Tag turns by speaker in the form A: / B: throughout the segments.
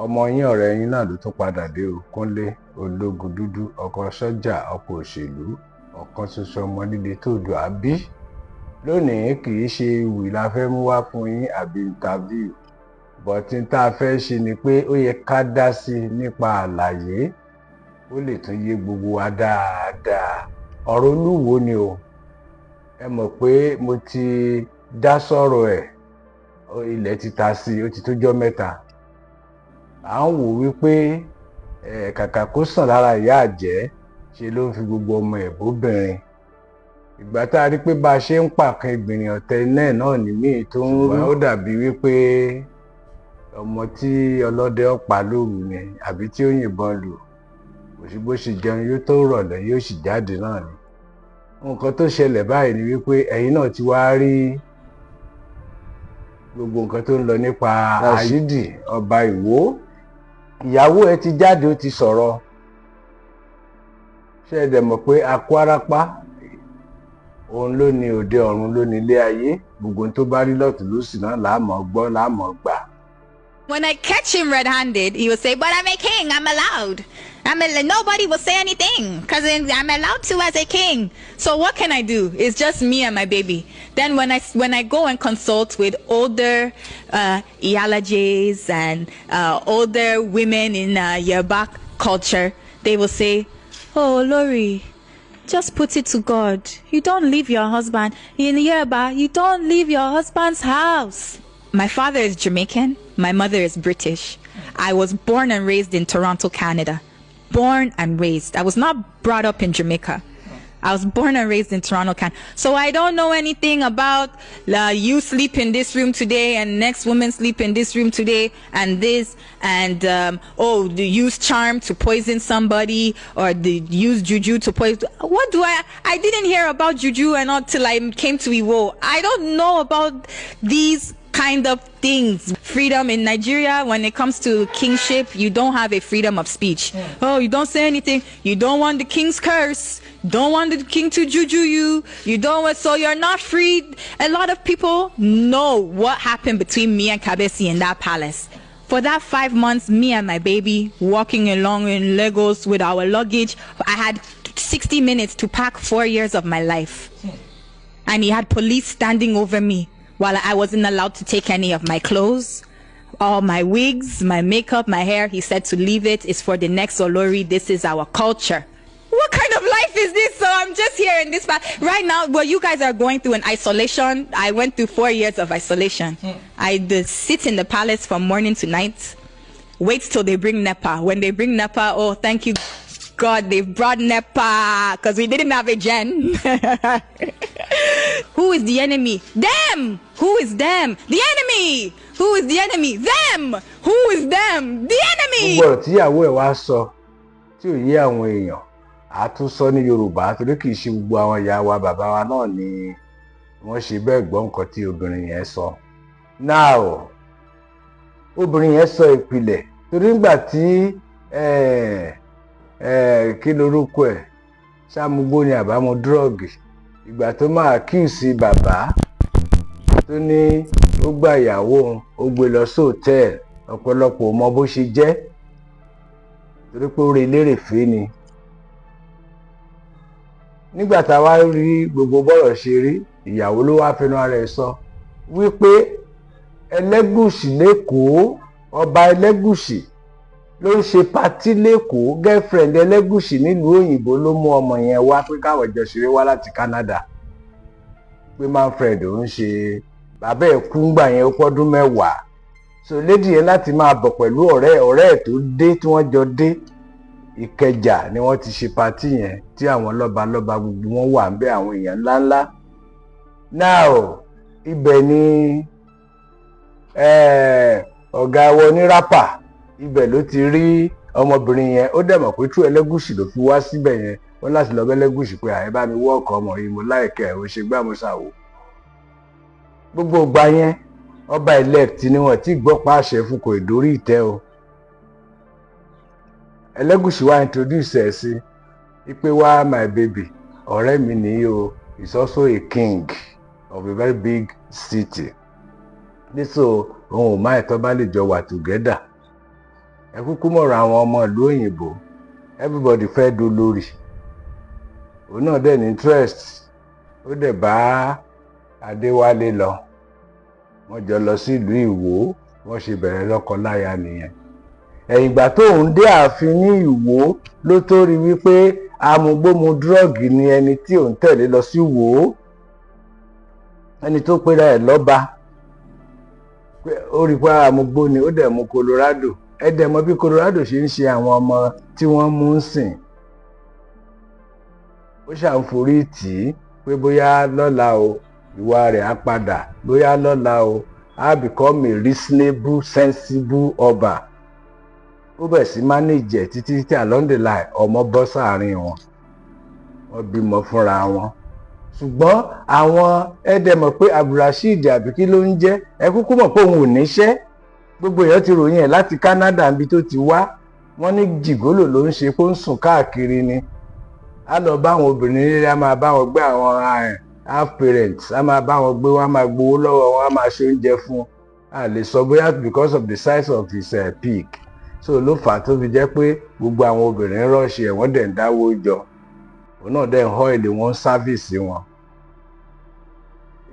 A: Ọmọ yín, ọ̀rẹ́ yín náà ló tún padà dé o. Kúnlé Ológun Dúdú, ọkọ sọ́jà, ọkọ òṣèlú, ọ̀kan ṣoṣo ọmọ líle tó dùn àbí. Lónìí, kì í ṣe ìwì la fẹ́ mú wá fún yín àbí interview, but n tá a fẹ́ ṣe ni pé ó yẹ ká dá sí i nípa àlàyé, ó lè tún yé gbogbo wa dáadáa. Ọ̀rọ̀ Olúwo ni o. Ẹ mọ̀ pé mo ti dá sọ̀rọ̀ ẹ̀, ilẹ̀ ti ta sí i, ó ti tójọ́ mẹ́ta. À ń wò wípé kàkà kó sàn lára ìyá àjẹ́, ṣe ló ń fi gbogbo ọmọ ẹ̀ bóbìnrin. Ìgbà tá a rí pé bá a ṣe ń pàkan ìgbìnrin ọ̀tẹ̀ iná ẹ̀ náà ní míì tó ń rú, ó dàbí wípé ọmọ tí ọlọ́dẹ ọ̀pá lóru ni àbí tí ó yìnbọn lù, kò sí bó ṣe jẹun yóò tó rọ̀lẹ́, yóò sì jáde náà ni. Nǹkan tó ṣẹlẹ̀ báyìí ni wípé ẹ̀yin náà ti wá rí gbogbo nǹkan tó ń lọ nípa Rashidi ọba Ìwó. Ìyàwó ẹ ti jáde, ó ti sọ̀rọ̀. Ṣé ẹ dẹ̀ mọ̀ pé akó arápá òun ló ní òde ọ̀run, ló ní ilé ayé? Gbogbo ohun tó bá rí lọ́tùn lósì náà làá gbọ́, làá gbà.
B: When I catch him red-handed, he will say, "But I'm a king. I'm allowed. Nobody will say anything because I'm allowed to as a king." So what can I do? It's just me and my baby. Then when I go and consult with older Iyalajes and older women in Yoruba culture, they will say, "Oh, Lori, just put it to God. You don't leave your husband in Yoruba. You don't leave your husband's house." My father is Jamaican. My mother is British. I was born and raised in Toronto, Canada. Born and raised. I was not brought up in Jamaica. I was born and raised in Toronto, Canada. So I don't know anything about you sleep in this room today and next woman sleep in this room today and this and oh, the use charm to poison somebody or the use juju to poison. What do I? I didn't hear about juju and all till I came to Iwo. I don't know about these kind of things. Freedom in Nigeria, when it comes to kingship, you don't have a freedom of speech. Oh, you don't say anything. You don't want the king's curse. Don't want the king to juju you. You don't want, so you're not free. A lot of people know what happened between me and Kabiyesi in that palace. For that 5 months, me and my baby walking along in Lagos with our luggage, I had 60 minutes to pack 4 years of my life. And he had police standing over me while I wasn't allowed to take any of my clothes, all my wigs, my makeup, my hair. He said to leave it. It's for the next Olori. This is our culture. What kind of life is this? So I'm just here in this part. Right now, well, you guys are going through an isolation. I went through 4 years of isolation. I sit in the palace from morning to night, wait till they bring NEPA. When they bring NEPA, oh, thank you, God, they've brought NEPA because we didn't have a gen. Who is the enemy? Them! Who is them? The enemy! Who is the enemy? Them! Who is them? The enemy!
A: Gbogbo ọ̀rọ̀ tíyàwó ẹ̀ wá sọ tí ò yé àwọn èèyàn, a tún sọ ní Yorùbá, torí kì í ṣe gbogbo àwọn ìyá wa, bàbá wa náà ni wọ́n ṣe bẹ́ẹ̀ gbọ́ nǹkan tí obìnrin yẹn sọ. Now, obìnrin yẹn sọ ìpìlẹ̀, torí nígbà tí kí lorúkọ ẹ̀, ṣàmúgbó ni àbámu drug, ìgbà tó máa accuse bàbá tó ní ó gba ìyàwó òun, ó gbé lọ sí hòtẹ́ẹ̀lì, ọ̀pọ̀lọpọ̀ ò mọ bó ṣe jẹ́, torí pé ó rí elérèfé ni. Nígbà tá a wá rí gbogbo bọ́rọ̀ ṣe rí, ìyàwó ló wá fẹnu ara ẹ̀ sọ wípé Ẹlẹ́gùṣì l'Ékòó, ọba Ẹlẹ́gùṣì ló ń ṣe party l'Ékòó. Girlfriend Ẹlẹ́gùṣì nílùú òyìnbó ló mú ọmọ yẹn wá pé káwọn jọ ṣeré wá láti Canada, pé Manfred ò ń ṣe bàbá ẹ̀ kú ńgbà yẹn, ó pọ́dún 10. So lady yẹn láti máa bọ̀ pẹ̀lú ọ̀rẹ́ ẹ̀ tó dé, tí wọ́n jọ dé. Ìkẹjà ni wọ́n ti ṣe party yẹn, tí àwọn lọ́balọ́ba gbogbo wọn wà ń bẹ, àwọn èèyàn ńláńlá. Now, ibẹ̀ ni ọ̀gá wọn ní rapper, ibẹ̀ ló ti rí ọmọbìnrin yẹn. Ó dẹ̀ mọ̀ pé tú Ẹlẹ́gùṣì ló fi wá síbẹ̀ yẹn. Wọ́n láti lọ bẹ́ Ẹlẹ́gùṣì pé àyè bá mi wọ́ ọkọ̀ ọmọ yìí, mo like ẹ̀, ó ṣe gbá mo ṣàwò. Gbogbo ìgbà yẹn, ọba elect ni wọ́n ti gbọ́ pàṣẹ fún, kò ìdórí ìtẹ́ o. Ẹlẹ́gùṣì wá introduce ẹ̀ sí ipe, "Wá, my baby, ọ̀rẹ́ mi nìyí o, is also a king of a very big city." Nísò òun ò má ẹ̀tọ́ bá lè jọ wà together. Ẹ kúkú mọ̀rọ̀ àwọn ọmọ ìlú òyìnbó, everybody fẹ́ dolórí. Òun náà dẹ̀ ní interest, ó dẹ̀ bá Adéwálé lọ. Wọ́n jọ lọ sí ìlú Ìwó, wọ́n ṣe bẹ̀rẹ̀ lọ́kọ-láya nìyẹn. Ẹ̀yìn ìgbà tóun dé ààfin ní Ìwó ló tó rí wípé amúgbómu drug ni ẹni tí òun tẹ̀lé lọ sí Ìwó, ẹni tó pera ẹ̀ lọ́ba. Ó rí pé amúgbó ni, ó dẹ̀ mú Colorado. Ẹ dẹ̀ mọ̀ bí Colorado ṣe ń ṣe àwọn ọmọ tí wọ́n mú ń sìn. Ó ṣàǹforí tì í pé bóyá lọ́la o, ìwà rẹ̀ á padà, bóyá lọ́la o, á become a reasonable, sensible ọba. Ó bẹ̀ sí manage ẹ̀ títí tí along the line ọmọ bọ́ sáàrin wọn, wọ́n bímọ fúnra wọn. Ṣùgbọ́n àwọn ẹ̀dẹ̀ mọ̀ pé Abdulrasheed àbí kí ló ń jẹ́, ẹ kúkú mọ̀ pé òun ò níṣẹ́. Gbogbo èèyàn ti ròyìn ẹ̀ láti Canada níbi tó ti wá. Wọ́n ní gigolo ló ń ṣe, kó ń sùn káàkiri ni. Á lọ bá àwọn obìnrin nílé, á máa bá wọn gbé, àwọn half parents, á máa bá wọn gbé, wọn á máa gbowó lọ́wọ́ wọn, á máa ṣe oúnjẹ fún un. A lè sọ bóyá because of the size of his pig, so ló fà á tó fi jẹ́ pé gbogbo àwọn obìnrin rush ẹ̀, wọ́n dẹ̀ ń dáwó jọ, òun náà dẹ̀ ń họ́ èlé wọn, service wọn.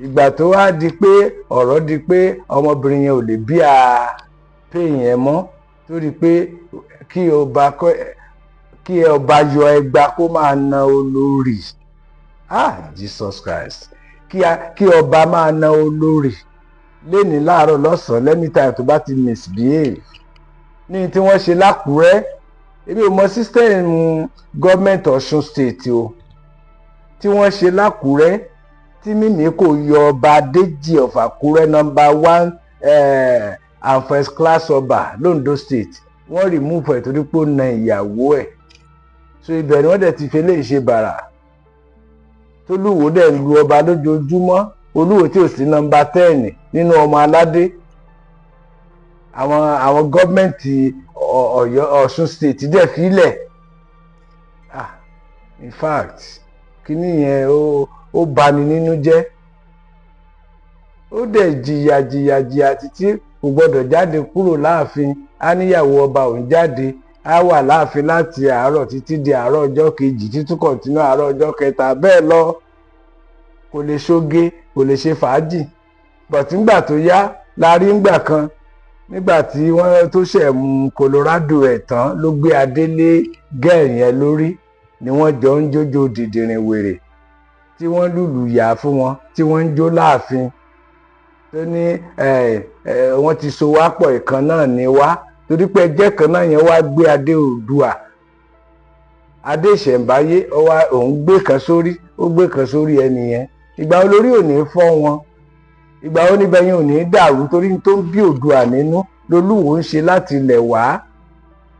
A: Ìgbà tó wá di pé ọ̀rọ̀ di pé ọmọbìnrin yẹn ò lè bí a pé yẹn mọ́, torí pé kí ọba yọ ẹgba kó máa na olórí, ah, Jesus Christ, kí ọba máa na olórí léni láàárọ̀, lọ́sàn-án, anytime tó bá ti misbehave ní tí wọ́n ṣe lákùrẹ́. Èmi ò mọ system gọ́ọ̀mẹ̀ntì Ọ̀ṣun State o. Tí wọ́n ṣe lákùrẹ́ tí mímí kò yọ ọba Déjì of Àkúrẹ́, number one and first class ọba l'Ondo State, wọ́n remove ẹ̀ torí pé ó na ìyàwó ẹ̀. So ibẹ̀ ni wọ́n dẹ̀ ti fi eléyìí ṣe bàrà tólúwo dẹ̀ ń lu ọba lójoojúmọ́. Olúwo tí ò sí number 10 nínú ọmọ aládé, àwọn gọ́ọ̀mẹ̀ntì Ọ̀yọ́, Ọ̀ṣun State dẹ̀ filẹ̀. Ah, in fact, kíní yẹn ó bani nínú jẹ́. Ó dẹ̀ jìyà jìyà jìyà títí, kò gbọ́dọ̀ jáde kúrò láàfin. Á níyàwó ọba òun jáde, á wà láàfin láti àárọ̀ títí di àárọ̀ ọjọ́ kejì, títún continue àárọ̀ ọjọ́ kẹta bẹ́ẹ̀ lọ. Kò lè ṣoge, kò lè ṣe fàájì. But ńgbà tó yá la rí ńgbà kan, nígbà tí wọ́n tó ṣẹ̀ mú Colorado ẹ̀ tán, ló gbé adé lé girl yẹn lórí, ni wọ́n jọ ń jójó dìdìrìn wèrè, tí wọ́n lùlù yà fún wọn, tí wọ́n ń jó láàfin, tó ní wọ́n ti so wá pọ̀, ìkan náà ní wá, torí pé ẹjẹ́ kan náà yẹn wá gbé adé Oòduà, adé ìṣẹ̀ǹbáyé. Òun gbé kan sórí, ó gbé kan sórí ẹni yẹn. Ìgbà olórí ò ní fọ́ wọn? Ìgbà wo níbẹ̀ yẹn ò ní dàrú? Torí tó ń bí Oòduà nínú lolúwo ń ṣe láti ilẹ̀ wá.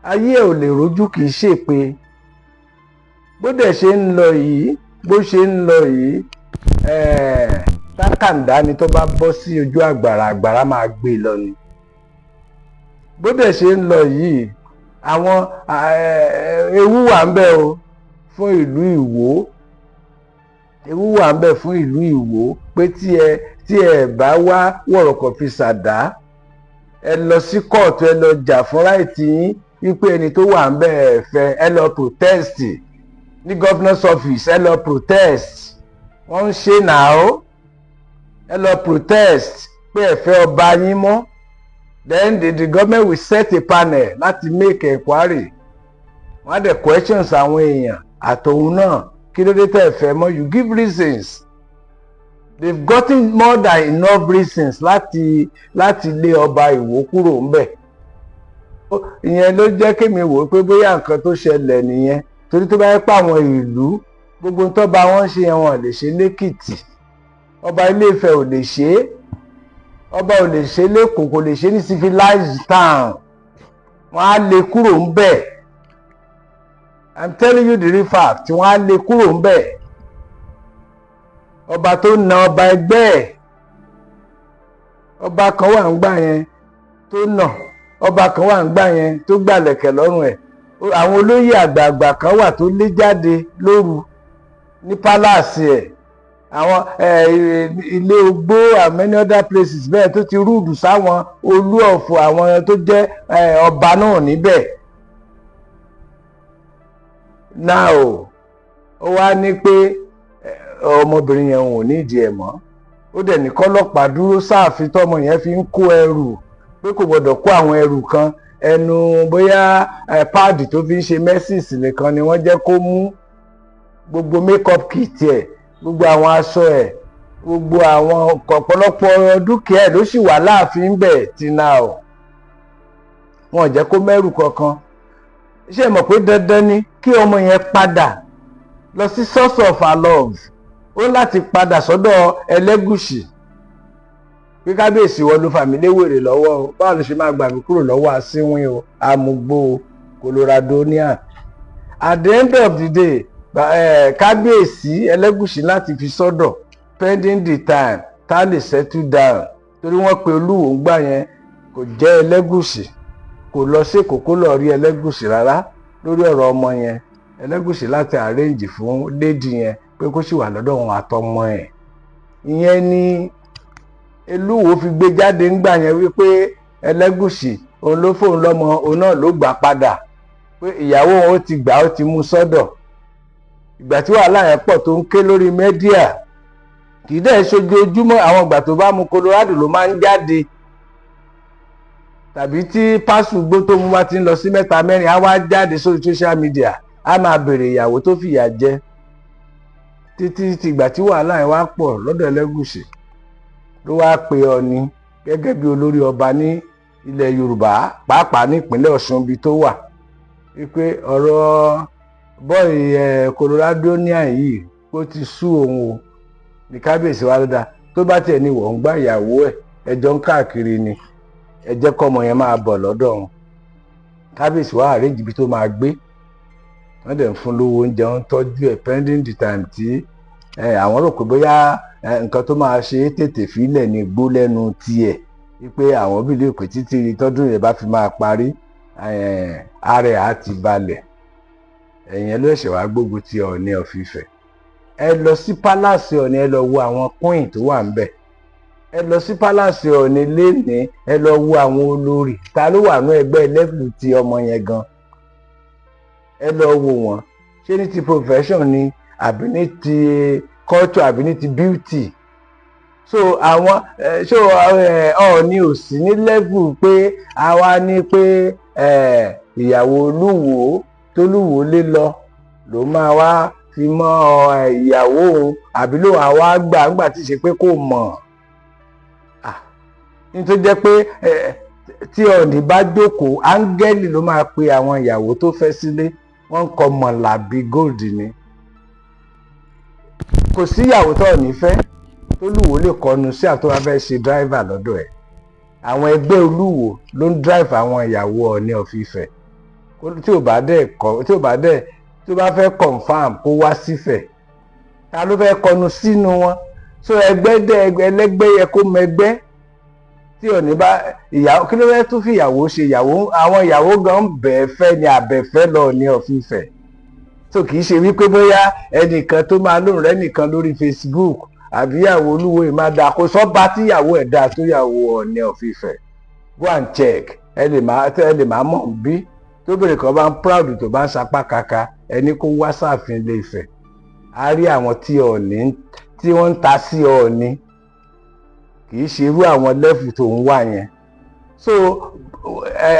A: Ayé ẹ̀ ò lè rójú, kì í ṣèpè. Bó dẹ̀ ṣe ń lọ yìí, bó ṣe ń lọ yìí, tákàndá ni. Tó bá bọ́ sí ojú àgbàrá, àgbàrá máa gbé lọ ni. Bó dẹ̀ ṣe ń lọ yìí, àwọn ewu wà ń bẹ o fún ìlú Ìwó. Ewu wà ń bẹ fún ìlú Ìwó pé tí ẹ bá wá wọ̀rọ̀kọ̀ fi ṣàdá, ẹ lọ sí kóòtù, ẹ lọ jà fún right yín wípé ẹni tó wà ń bẹ ẹ fẹ́. Ẹ lọ protest ní governor's office, ẹ lọ protest. Wọ́n ń ṣe nàá, ẹ lọ protest pé ẹ fẹ́ ọba yín mọ́. Then the government will set a panel láti make enquiry. Wọ́n á dẹ̀ questions àwọn èèyàn àtòun náà: kí ló dé tẹ́ ẹ fẹ́ mọ́? You give reasons. They've gotten more than enough reasons láti lé ọba Ìwó kúrò ńbẹ̀. Ìyẹn ló jẹ́ kémi wò ó pé bóyá nǹkan tó ṣẹlẹ̀ nìyẹn, torí tó bá yẹ pé àwọn ìlú gbogbo tó bá wọn ṣe yẹn, wọn lè ṣe lẹ́kìtì, ọba Ilé-Ifẹ̀ ò lè ṣe é, ọba ò lè ṣe lẹ́kọ̀ọ́, kò lè ṣe ní civilized town. Wọ́n á lé kúrò ńbẹ̀. I'm telling you the real fact. Wọ́n á lé kúrò ńbẹ̀. Ọba tó na ọba ẹgbẹ́ ẹ̀, ọba kan wà ń gbà yẹn tó nà, ọba kan wà ń gbà yẹn tó gbàlẹ̀kẹ̀ lọ́rùn ẹ̀. Àwọn olóyè àgbààgbà kan wà tó lé jáde lóru ní palace ẹ̀. Àwọn ilé ogbó and many other places bẹ́ẹ̀ tó ti rude sáwọn olú ọ̀fọ̀, àwọn tó jẹ́ ọba náà níbẹ̀. Now, ó wá ní pé ọmọbìnrin yẹn ò ní ìdí ẹ̀ mọ́. Ó dẹ̀ ní kọ́lọ́pàá dúró sáàfin tọ́mọ yẹn fi ń kó ẹrù, pé kò gbọdọ̀ kó àwọn ẹrù kan, ẹnu bóyá pad tó fi ń ṣe menses nìkan ni wọ́n jẹ́ kó mú. Gbogbo makeup kit ẹ̀, gbogbo àwọn aṣọ ẹ̀, gbogbo àwọn ọ̀pọ̀lọpọ̀ dúkìá ẹ̀ ló sì wà láàfin bẹ̀ tí náà o. Wọn ò jẹ́ kó mẹ́rù kankan. Ṣé ẹ mọ̀ pé dandan ni kí ọmọ yẹn padà lọ sí source of her love? Ó láti padà sọ́dọ̀ Ẹlẹ́gùṣì pé, "Kábíyèsí, wọ́n ló fà mí léwèrè lọ́wọ́ o. Báwo ló ṣe máa gbà mí kúrò lọ́wọ́ asínwín o, amúgbó o, Coloradonian?" At the end of the day, kábíyèsí Ẹlẹ́gùṣì láti fi sọ́dọ̀ pending the time tá a lè settle down, torí wọ́n pe Olúwo ń gbà yẹn, kò jẹ́ Ẹlẹ́gùṣì, kò lọ sí Èkó kó lọ rí Ẹlẹ́gùṣì rárá lórí ọ̀rọ̀ ọmọ yẹn. Ẹlẹ́gùṣì láti arrange fún lady yẹn pé kó sì wà lọ́dọ̀ wọn àtọmọ ẹ̀. Ìyẹn ni Olúwo fi gbé jáde ńgbà yẹn wípé Ẹlẹ́gùṣì òun ló fóun lọ́mọ, òun náà ló gbà padà, pé ìyàwó òun ó ti gbà, ó ti mú sọ́dọ̀. Ìgbà tí wàhálà yẹn pọ̀ tó ń ké lórí media, kì í dẹ̀ ṣojoojúmọ́. Àwọn ìgbà tó bá mu Colorado ló máa ń jáde, tàbí tí pásù gbó tó mú wá ti ń lọ sí mẹ́ta mẹ́rin, á wá jáde sórí social media, á máa béèrè ìyàwó tó fìyà jẹ títí tìgbà tí wàhálà yẹn wá pọ̀ lọ́dọ̀ Ẹlẹ́gùṣì, ló wá pe Ọọ̀ni gẹ́gẹ́ bí olórí ọba ní ilẹ̀ Yorùbá, pàápàá ní ìpínlẹ̀ Ọ̀ṣun ibi tó wà, wípé ọ̀rọ̀ boy ẹ̀ Coloradonian yìí, ó ti sú òun o. Ní kábíyèsí wa lọ́dà tó bá tiẹ̀ ní wọ́n ń gbá ìyàwó ẹ̀, ẹjọ́ ń káàkiri ni, ẹ jẹ́ kọ́mọ yẹn máa bọ̀ lọ́dọ̀ òun. Kábíyèsí wa arrange ibi tó máa gbé, wọ́n dẹ̀ ń fún lówó oúnjẹ, wọ́n ń tọ́jú ẹ̀ pending the time tí àwọn rò pé bóyá nǹkan tó máa ṣe é tètè fílẹ̀ ní gbó lẹ́nu tiẹ̀, wípé àwọn believe pé títí tọ́dún yẹn bá fi máa parí, ara ẹ̀ á ti balẹ̀. Ẹ̀yìn ló ṣẹ̀ wá gbógun ti Ọọ̀ni of Ifẹ̀. Ẹ lọ sí palace Ọọ̀ni, ẹ lọ wo àwọn queen tó wà ńbẹ̀. Ẹ lọ sí palace Ọọ̀ni lénìí, ẹ lọ wo àwọn olórí. Ta ló wà ní ẹgbẹ́ level ti ọmọ yẹn gan? Ẹ lọ wo wọn. Ṣé ní ti profession ni, àbí ní ti culture, àbí ní ti beauty? So àwọn so Ọọ̀ni ò sí ní level pé àwa ní pé ìyàwó Olúwo tó lúwo lé lọ ló máa wá fi mọ́ ìyàwó òun, àbí ló wà wá gbà ńgbà tí ṣe pé kò mọ̀ ní tó jẹ́ pé tí Ọọ̀ni bá jókòó, áńgẹ́lì ló máa pe àwọn ìyàwó tó fẹ́ sílé. Wọ́n ń kọ mọ̀lábí gold ni. Kò sí ìyàwó tó Ọọ̀ni fẹ́ tó lúwo lè kọnu sí àtọ́wá fẹ́ ṣe driver lọ́dọ̀ ẹ̀. Àwọn ẹgbẹ́ Olúwo ló ń drive àwọn ìyàwó Ọọ̀ni of Ifẹ̀. Tí ò bá dẹ̀ kọ, tí ò bá dẹ̀ tó bá fẹ́ confirm, kó wá sífẹ̀. Ta ló fẹ́ kọnu sínú wọn? So ẹgbẹ́ dẹ ẹlẹ́gbẹ́ yẹ kó mẹgbẹ́. Tí Ọọ̀ni bá ìyàwó, kí ló fẹ́ tún fi ìyàwó ṣe? Ìyàwó, àwọn ìyàwó gan bẹ̀ẹ́ fẹ́ ni àbẹ̀fẹ́ lọ Ọọ̀ni of Ifẹ̀. So kì í ṣe wípé bóyá ẹnìkan tó máa lóun rẹ́ nìkan lórí Facebook àbí ìyàwó Olúwo yìí máa dáa. Kó sọ́ba tíyàwó ẹ̀ dáa tó yàwó Ọọ̀ni of Ifẹ̀. Go and check. Ẹ lè má mọ̀ bí tóbìnrin kan bá ń proud, tó bá ń sapá kaka, ẹni kó wá sáàfin Ilé Ifẹ̀, á rí àwọn tí Ọọ̀ni tí wọ́n ń ta sí Ọọ̀ni. Kì í ṣe irú àwọn level tó ń wà yẹn. So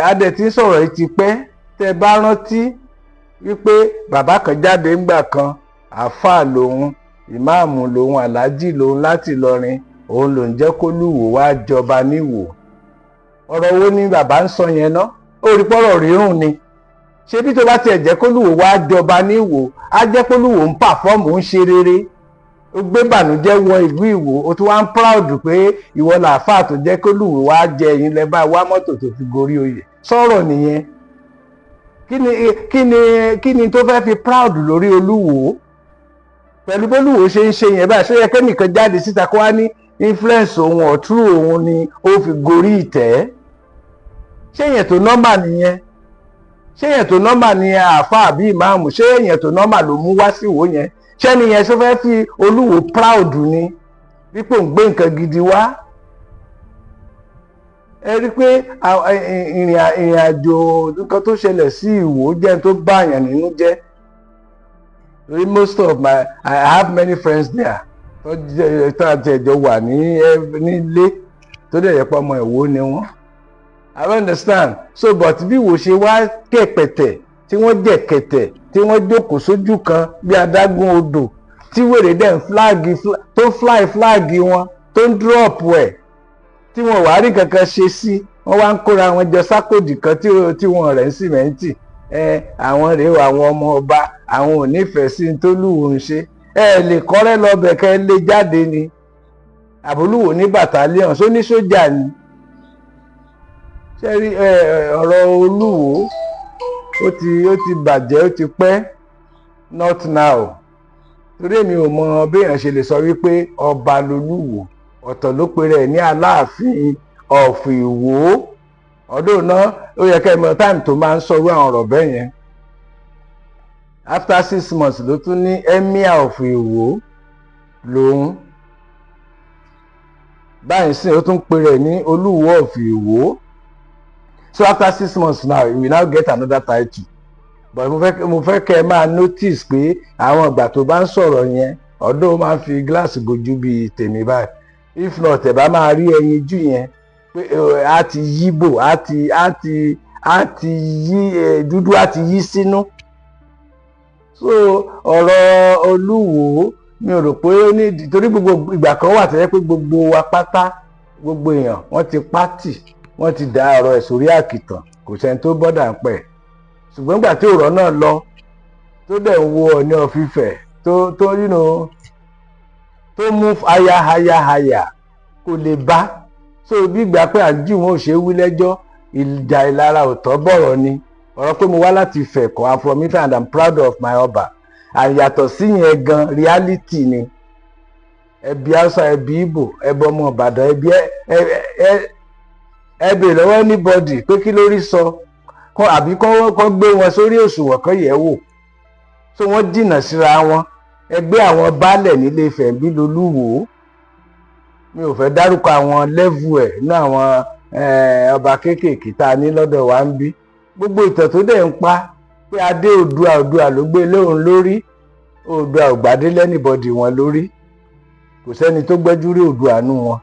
A: adẹ tí ń sọ̀rọ̀ yìí ti pẹ́. Tẹ́ bá rántí wípé bàbá kan jáde ńgbà kan, àáfàá lòun, ìmáàmù lòun, aláàjì lòun láti Ìlọrin, òun lòun jẹ́ kó lúwo wá jọba níwò. Ọ̀rọ̀ wo ni bàbá ń sọ yẹn ná? Ó rí pọ́rọ̀ rírùn ni. Ṣé bí tó bá tiẹ̀ jẹ́ kó lúwo wá jọba níwò, á jẹ́ kó lúwo ń perform, ń ṣe rere. Ó gbé bànújẹ́ wọ ìlú Ìwó, ó tún wá ń proud pé ìwọ làáfàá tó jẹ́ kó lúwo wá jẹ ẹ̀yin lẹ́ bá wá mọ́tò tó fi gorí oyè. Sọ̀rọ̀ nìyẹn. Kí ni tó fẹ́ fi proud lórí Olúwo pẹ̀lú bólúwo ṣe ń ṣe yẹn báyìí? Ṣó yẹ kẹ́nìkan jáde síta kó wá ní influence òun ọ̀tún òun ni ó fi gorí ìtẹ́? Ṣé èèyàn tó normal nìyẹn? Ṣé èèyàn tó normal ni àáfàá àbí ìmáàmù? Ṣé èèyàn tó normal ló mú wá sí Ìwó yẹn? Ṣẹ́ni yẹn ṣó fẹ́ fi Olúwo proud ni wípé òun gbé nǹkan gidi wá? Ẹ rí i pé ìrìn àjò nǹkan tó ṣẹlẹ̀ sí Ìwó jẹ́ tó báyàn nínú jẹ́, torí most of my I have many friends there tó jẹ́ tó àti ẹ̀jọ̀ wà ní nílé tó dẹ̀ yẹ pé ọmọ Ìwó ni wọ́n. I understand. So, but bí Ìwó ṣe wá kẹ̀pẹ̀tẹ̀, tí wọ́n jẹ̀ kẹ̀tẹ̀, tí wọ́n jókòó sójú kan bí adágún odò, tí wèrè dẹ̀ ń flag, tó fly flag wọn, tó ń drop ẹ̀, tí wọ́n wàá rí kankan ṣe sí, wọ́n wá ń kóra wọn jọ sákòdì kan tí wọ́n rẹ̀ ń sìmẹ́ǹtì. Ẹ àwọn rèé, àwọn ọmọ ọba, àwọn ò nífẹ̀ẹ́ sí ní tólúwo ń ṣe. Ẹ lè kọ́rẹ́ lọ́bẹ̀ kẹ́ lé jáde ni. Àbólúwo ní battalion só ní sójà ni? Ṣé rí ọ̀rọ̀ Olúwo, ó ti bàjẹ́, ó ti pẹ́, not now, torí èmi ò mọ béèyàn ṣe lè sọ wípé ọba lolúwo. Ọ̀tọ̀ ló pe rẹ̀ ní Aláàfin of Ìwó. Ọdún náà, ó yẹ kẹ́ ẹ mọ time tó máa ń sọrú àwọn ọ̀rọ̀ bẹ́ẹ̀ yẹn. After 6 months ló tún ní Emir of Ìwó lòun. Báyìí sì, ó tún pe rẹ̀ ní Olúwo of Ìwó. So after 6 months now, we now get another title. But mo fẹ́ kẹ́ ẹ máa notice pé àwọn ìgbà tó bá ń sọ̀rọ̀ yẹn, ọdún ó máa ń fi gíláàsì bojú bíi tèmi báyìí. If not, ẹ bá máa rí ẹyin jù yẹn pé á ti yíbò, á ti yí dúdú, á ti yí sínú. So ọ̀rọ̀ Olúwo, mi ò rò pé ó ní ìdí, torí gbogbo ìgbà kan wà tó yẹ pé gbogbo wa pátá, gbogbo èèyàn, wọ́n ti pátì, wọ́n ti dá ọ̀rọ̀ ẹ̀ sórí àkìtàn, kò sẹ́ni tó bọ́dà ń pẹ̀. Ṣùgbọ́n ìgbà tí ọ̀rọ̀ náà lọ, tó dẹ̀ ń wo Ọọ̀ni of Ifẹ̀, tó tó move higher, higher, higher, kò lè bá. So bí ìgbà pé àǹjù wọn ò ṣe é wí lẹ́jọ́, ìjà ìlara ò tọ́ bọ̀rọ̀ ni. Ọ̀rọ̀ pé mo wá láti Ifẹ̀ kọ́, I'm from Ifẹ̀ and I'm proud of my ọba. And yàtọ̀ sí yẹn gan, reality ni. Ẹbí Hausa, ẹbí Ìgbò, ẹbí ọmọ Ìbàdàn, ẹbí ẹ ẹ ẹ bèèrè lọ́wọ́ anybody pé kí lórí sọ kọ́, àbí kọ́ gbé wọn sórí òṣùwọ̀n kan yẹ̀ wò. So wọ́n jìnnà síra wọn. Ẹgbẹ́ àwọn baálẹ̀ nílé Ifẹ̀ ń bí lolúwo. Mi ò fẹ́ dárúkọ àwọn level ẹ̀ ní àwọn ọba kéékèèké tá a ní lọ́dọ̀ wa ń bí. Gbogbo ìtàn tó dẹ̀ ń pa pé adé Oòduà, Oòduà ló gbé lóhun lórí, Oòduà ò gbádé l' anybody wọn lórí. Kò sẹ́ni tó gbẹ́jú rí Oòduà nù wọn.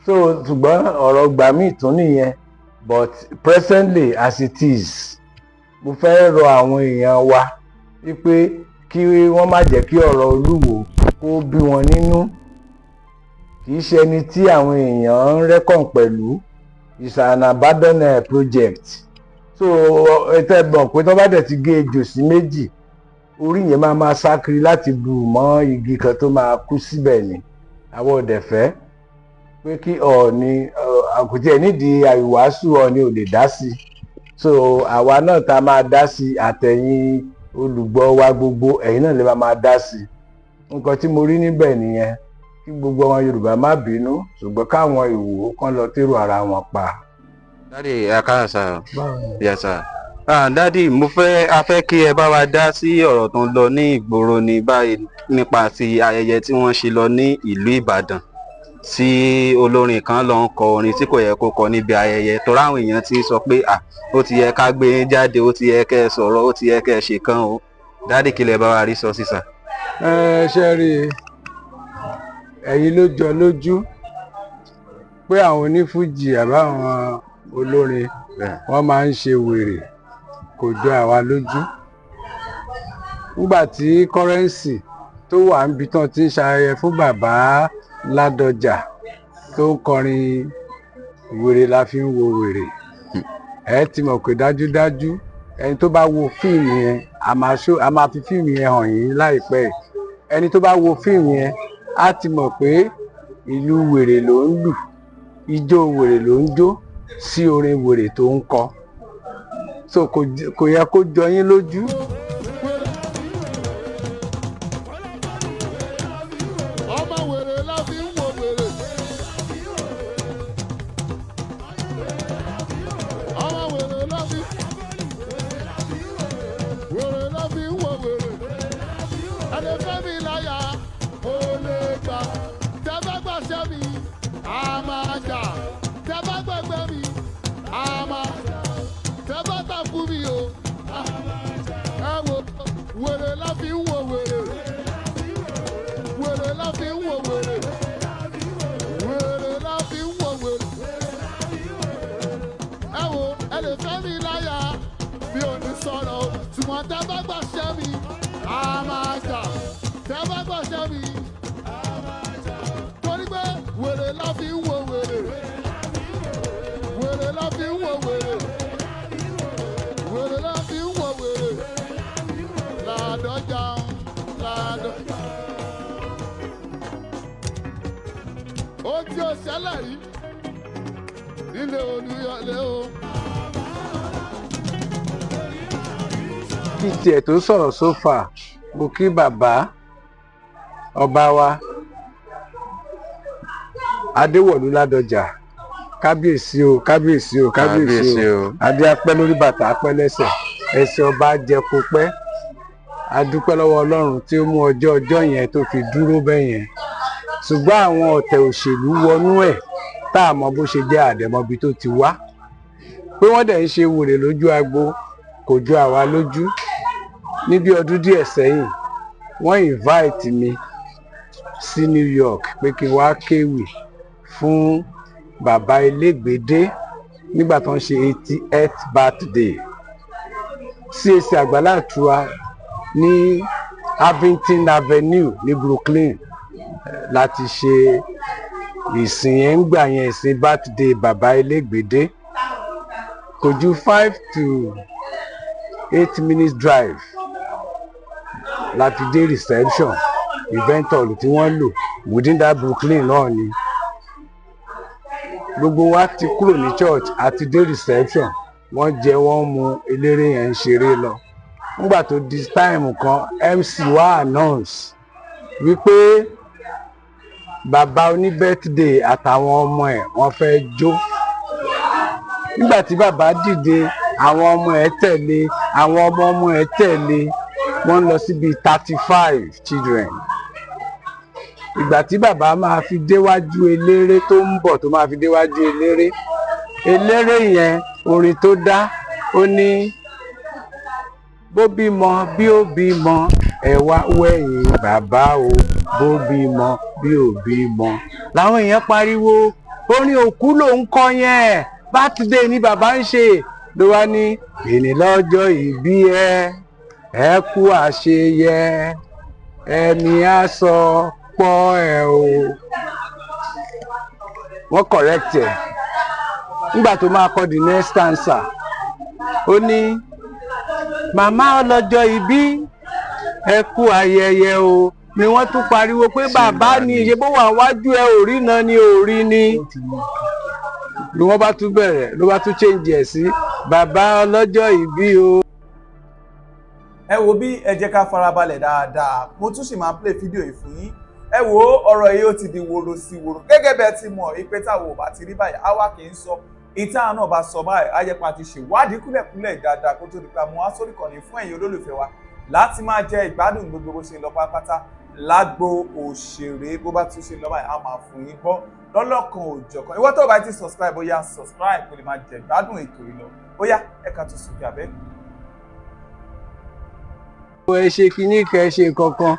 A: So ṣùgbọ́n ọ̀rọ̀ gbà míì tún nìyẹn. But presently as it is, mo fẹ́ rọ àwọn èèyàn wa wípé kí wọ́n má jẹ́ kí ọ̀rọ̀ Olúwo kó bí wọn nínú. Kì í ṣe ẹni tí àwọn èèyàn ń reckon pẹ̀lú. Is an abandoned project. So ẹ tẹ́ mọ̀ pé tó bá dẹ̀ ti gé ejò sí méjì, orí yẹn máa máa sá kiri láti bù mọ́ igi kan tó máa kú síbẹ̀ ni. Àwọn ò dẹ̀ fẹ́ pé kí Ọọ̀ni àkùtì ẹ̀ nídìí àìwàásù, Ọọ̀ni ò lè dá sí. So àwa náà tá a máa dá sí, àtẹ̀yìn olùgbọ́ wa gbogbo, ẹ̀yin náà lè máa dá sí. Nǹkan tí mo rí níbẹ̀ nìyẹn. Kí gbogbo ọmọ Yorùbá má bínú, ṣùgbọ́n káwọn Ìwò kan lọ tèrò ara wọn pa.
C: Daddy, ẹ káàárọ̀ sir. Yes sir. Ah, Daddy, mo fẹ́ a fẹ́ kí ẹ bá wa dá sí ọ̀rọ̀ tó ń lọ ní ìgboro ní báyìí nípa ti ayẹyẹ tí wọ́n ṣe lọ ní ìlú Ìbàdàn, tí olórin kan lọ ń kọ orin tí kò yẹ kó kọ níbi ayẹyẹ, torí àwọn èèyàn ti sọ pé à ó ti yẹ ká gbé yín jáde, ó ti yẹ kẹ́ ẹ sọ̀rọ̀, ó ti yẹ kẹ́ ẹ ṣe kán o. Daddy, kí lẹ bá wa rí sọ sí sir?
A: Ẹ ṣe rí i, ẹ̀yin ló jọ lójú pé àwọn onífújì àbáwọn olórin, wọ́n máa ń ṣe wèrè. Kò jọ àwa lójú. Nígbà tí Currency tó wà níbi tán ti ń ṣayẹyẹ fún bàbá Ládọjà, tó ń kọrin "Wèrè la fi ń wo wèrè", ẹ ti mọ̀ pé dájúdájú, ẹni tó bá wo fíìmù yẹn, a máa fi fíìmù yẹn hàn yín láìpẹ́ yìí. Ẹni tó bá wo fíìmù yẹn á ti mọ̀ pé ìlú wèrè ló ń lù, ijó wèrè ló ń jó sí orin wèrè tó ń kọ. So kò yẹ kó jọ yín lójú.
D: Ọmọ wèrè la fi ń wo wèrè. Ọmọ wèrè la fi ń wo wèrè. Ẹni mi o. Ẹ wo wèrè la fi ń wo wèrè, wèrè la fi ń wo wèrè, wèrè la fi ń wo wèrè. Ẹ wo, ẹ lè fẹ́ mi láyà, mi ò ní sọ̀rọ̀ o, ṣùgbọ́n tẹ́ bá gbàṣẹ́ mi, a máa jà. Tẹ́ bá gbàṣẹ́ mi, torí pé wèrè la fi ń wo wèrè, wèrè la fi ń wo wèrè, wèrè la fi ń wo wèrè. Ládọjà, Ládọjà. Ó tí ó ṣẹlẹ̀ rí nílé Olúyọlé o.
A: Kí tiẹ̀ tó sọ̀rọ̀ sófà, mo kí bàbá ọba wa Adéwọ̀lú Ládọjà, kábíyèsí o, kábíyèsí o, kábíyèsí
C: Kábíyèsí
A: o.
C: o.
A: Adé apẹ́ lórí bàtà, apẹ́ lẹ́sẹ̀, ẹsẹ̀ ọba jẹ kó pẹ́. A dúpẹ́ lọ́wọ́ Ọlọ́run tí ó mú ọjọ́ ọjọ́ yẹn tó fi dúró bẹ́ẹ̀ yẹn, ṣùgbọ́n àwọn ọ̀tẹ̀ òṣèlú wọnú ẹ̀ tá a mọ bó ṣe jẹ́, àdẹ̀mọbi tó ti wá, pé wọ́n dẹ̀ ń ṣe wèrè lójú agbo, kò ju àwa lójú. Ní bí ọdún díẹ̀ sẹ́yìn, wọ́n invite mi sí New York pé kí n wá kéwì fún bàbá Elégbèdé nígbà tó ń ṣe 88th birthday. CAC Àgbàlá Ìtura ní Abington Avenue ní Brooklyn láti ṣe ìsìn yẹn ń gbà yẹn, ìsìn birthday bàbá Elégbèdé. Kò ju 5 to 8 minutes drive la fi dé reception event hall tí wọ́n lò within that Brooklyn náà ni. Gbogbo wa ti kúrò ní church àti dé reception, wọ́n jẹ, wọ́n mu, eléré yẹn ń ṣeré lọ. Nígbà tó di time kan, MC wa announce wípé bàbá oní birthday àtàwọn ọmọ ẹ̀ wọ́n fẹ́ jó. Nígbà tí bàbá dìde, àwọn ọmọ ẹ̀ tẹ̀lé, àwọn ọmọ ọmọ ẹ̀ tẹ̀lé, wọ́n lọ síbi 35 children. Ìgbà tí bàbá máa fi déwájú eléré tó ń bọ̀, tó máa fi déwájú eléré, eléré yẹn, orin tó dá, ó ní bó bímọ bí ó bímọ, ẹ wá wẹ̀yìn bàbá o, bó bímọ bí ó bímọ. Làwọn èèyàn pariwo, orin òkú ló ń kọ yẹn, birthday ni bàbá ń ṣe. Ló wá ní èní lọ́jọ́ ìbí ẹ, ẹ kú àṣeyẹ, ẹni á sọ pọ́ ẹ o. Wọ́n correct ẹ̀. Nígbà tó máa kọ the next stanza, ó ní màmá ọlọ́jọ́ ìbí, ẹ kú ayẹyẹ o, ni wọ́n tún pariwo pé bàbá ni, ṣe bó wà wájú ẹ, ò rí náà ni, ò rí ni. Ló wọ́n bá tún bẹ̀rẹ̀, ló bá tún change ẹ̀ sí bàbá ọlọ́jọ́ ìbí o.
E: Ẹ wo bí, ẹ jẹ́ ká farabalẹ̀ dáadáa. Mo tún sì máa play fídíò yìí fún yín. Ẹ wo, ọ̀rọ̀ yìí ó ti di woro sí woro. Gẹ́gẹ́ bẹ́ẹ̀ ti mọ̀ ìpè táwọn ò bá ti rí báyìí, àwa kì í sọ ìta náà bá sọ báyìí, á jẹ́ pa ti ṣèwádìí kúlẹ̀kúlẹ̀ dáadáa kó tó di pé a mú wá sórí ìkànnì fún ẹ̀yin olólùfẹ́ wa láti máa jẹ ìgbádùn gbogbo bó ṣe ń lọ pátápátá lágbo òṣèré. Bó bá tún ṣe ń lọ báyìí, á máa fún yín gbọ́ lọ́lọ́kan òjọ̀kan. Ìwọ tó o bá ti subscribe, ó yá, subscribe kó lè máa jẹ ìgbádùn ètò yìí lọ. Ó yá, ẹ ká tún sókè abẹ́.
A: Ẹ ṣe kinní kan, ẹ ṣe kankan,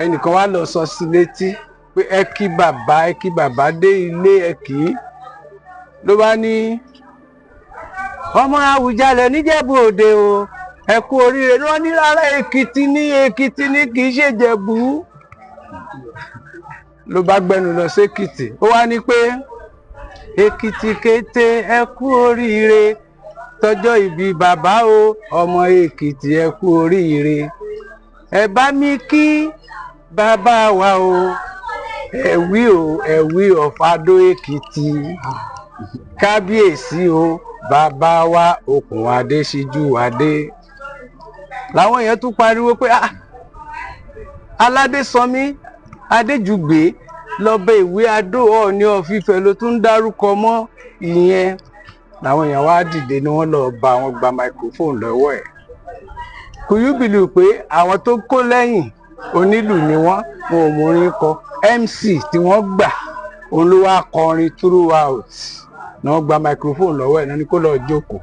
A: ẹnìkan wá lọ sọ sí létí pé ẹ kí bàbá, ẹ kí bàbá dé ilé, ẹ kì í. Ló bá ní ọmọ Àwùjalẹ̀ níjẹ̀bú Òde o, ẹ kú oríire. Wọ́n ní rárá, Èkìtì ní, Èkìtì ní, kì í ṣèjẹ̀bú. Ló bá gbẹnu lọ sékìtì, ó wá ní pé Èkìtì kété, ẹ kú oríire tọjọ́ ìbí bàbá o, ọmọ Èkìtì, ẹ kú oríire, ẹ bá mi kí bàbá wa o, ẹ wí o, ẹ wí ọ̀fadó Èkìtì, kábíyèsí o, bàbá wa okùn adé síjú adé. Làwọn èèyàn tún pariwo pé ah, Aládé Sanmi Adéjùgbé lọ́bẹ̀ ìwé adó, Ọọ̀ni ọ̀fífẹ́ ló tún ń dárúkọ mọ́ ìyẹn. Làwọn èèyàn wá dìde ni wọ́n lọ́ọ́ bá wọn gba microphone lọ́wọ́ ẹ̀. Could you believe pé àwọn tó kó lẹ́yìn onílù ni wọ́n, wọn ò mú orin kọ? MC tí wọ́n gbà, òun ló wá kọrin throughout. Náà gba microphone lọ́wọ́ ẹ̀ náà ní kó lọ́ọ́ jókòó.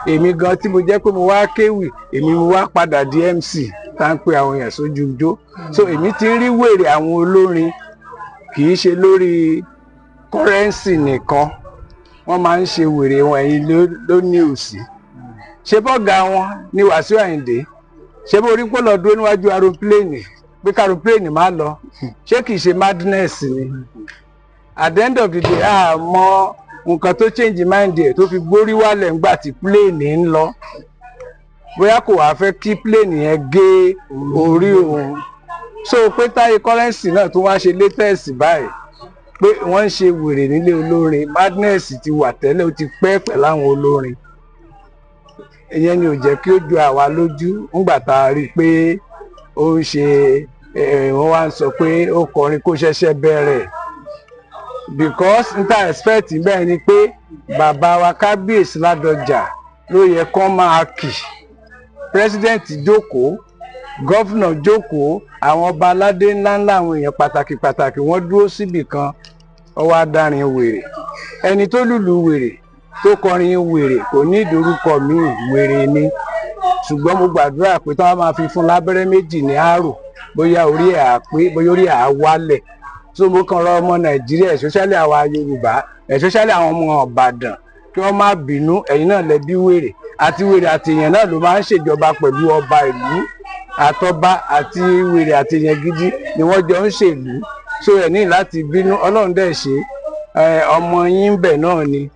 A: Èmi gan tí mo jẹ́ pé mo wá kéwì, èmi mo wá padà di MC tá ń pe àwọn èèyàn sójú ijó. So èmi ti ń rí wèrè àwọn olórin, kì í ṣe lórí Currency nìkan wọ́n máa ń ṣe wèrè wọn. Ẹ̀yin ló ní òsì ṣé bọ́gà wọn ní Wàsíù Àyìndé, ṣé bó rí pé lọ dúró níwájú aeroplane pé károplane má lọ, ṣé kìí ṣe madness ni? At the end of the day, a mọ nǹkan tó change mind ẹ̀ tó fi gbórí wálẹ̀ ńgbà tí plane ń lọ, bóyá kò wá fẹ́ kí plane yẹn gé orí òun. So pé Táyé Currency náà tó wá ṣe latest báyìí pé wọ́n ń ṣe wèrè nílé olórin, madness ti wà tẹ́lẹ̀, ó ti pẹ́ pẹ̀lú àwọn olórin. Ìyẹn ni ò jẹ́ kí ó ju àwa lójú ńgbà tá a rí i pé ó ń ṣe. Wọ́n wá ń sọ pé ó kọrin kó ṣẹ̀ṣẹ̀ bẹ̀rẹ̀, because n ta expect bẹ́ẹ̀ ni pé bàbá wa Kábíyèsí Ládọjà ló yẹ kán máa kì. President jókòó, governor jókòó, àwọn ọba aládé ńláńlá, àwọn èèyàn pàtàkì pàtàkì, wọ́n dúró síbì kan, ó wá dárin wèrè. Ẹni tó lùlù wèrè, tó kọrin wèrè, kò ní ìdórúkọ míì, wèrè ni. Ṣùgbọ́n mo gbàdúrà pé tí wọ́n máa fi fún lábẹ́rẹ́ méjì ní àárò, bóyá orí ẹ̀ á pé, bóyá orí ẹ̀ á wálẹ̀. So mo kàn rọ ọmọ Nàìjíríà, especially àwa Yorùbá, especially àwọn ọmọ Ìbàdàn, kí wọ́n má bínú. Ẹ̀yin náà lẹ bí wèrè àti wèrè àti èèyàn náà ló máa ń ṣèjọba pẹ̀lú ọba ìlú. Àtọba àti wèrè àti èèyàn gidi ni wọ́n jọ ń ṣèlú. So ẹ̀ ní láti bínú. Ọlọ́run dẹ̀ ṣe ọmọ yín bẹ̀ náà ni.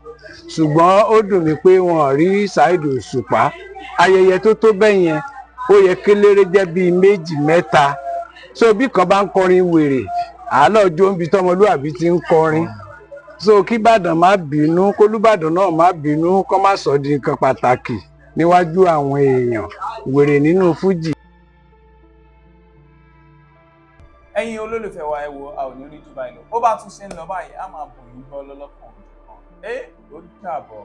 A: Ṣùgbọ́n ó dùn mí pé wọn ò rí Saheed Òṣùpá. Ayẹyẹ tó tó bẹ́ẹ̀ yẹn, ó yẹ kéléré jẹ́ bíi méjì mẹ́ta. So bí kan bá ń kọrin wèrè, àálọ̀ jó ń bi tọmọlúàbí ti ń kọrin. So kí Ìbàdàn má bínú, kólúbàdàn náà má bínú, kó má sọ di nǹkan pàtàkì níwájú àwọn èèyàn, wèrè nínú fújì.
E: Ẹ̀yin olólùfẹ́ wa, ẹ wo, a ò ní rí jù báyìí lọ. Bó bá tún ṣe ń lọ báyìí, a máa bò yín gbọ́ lọ́lọ́kan òjọ̀kan. Ẹ ó dàbọ̀.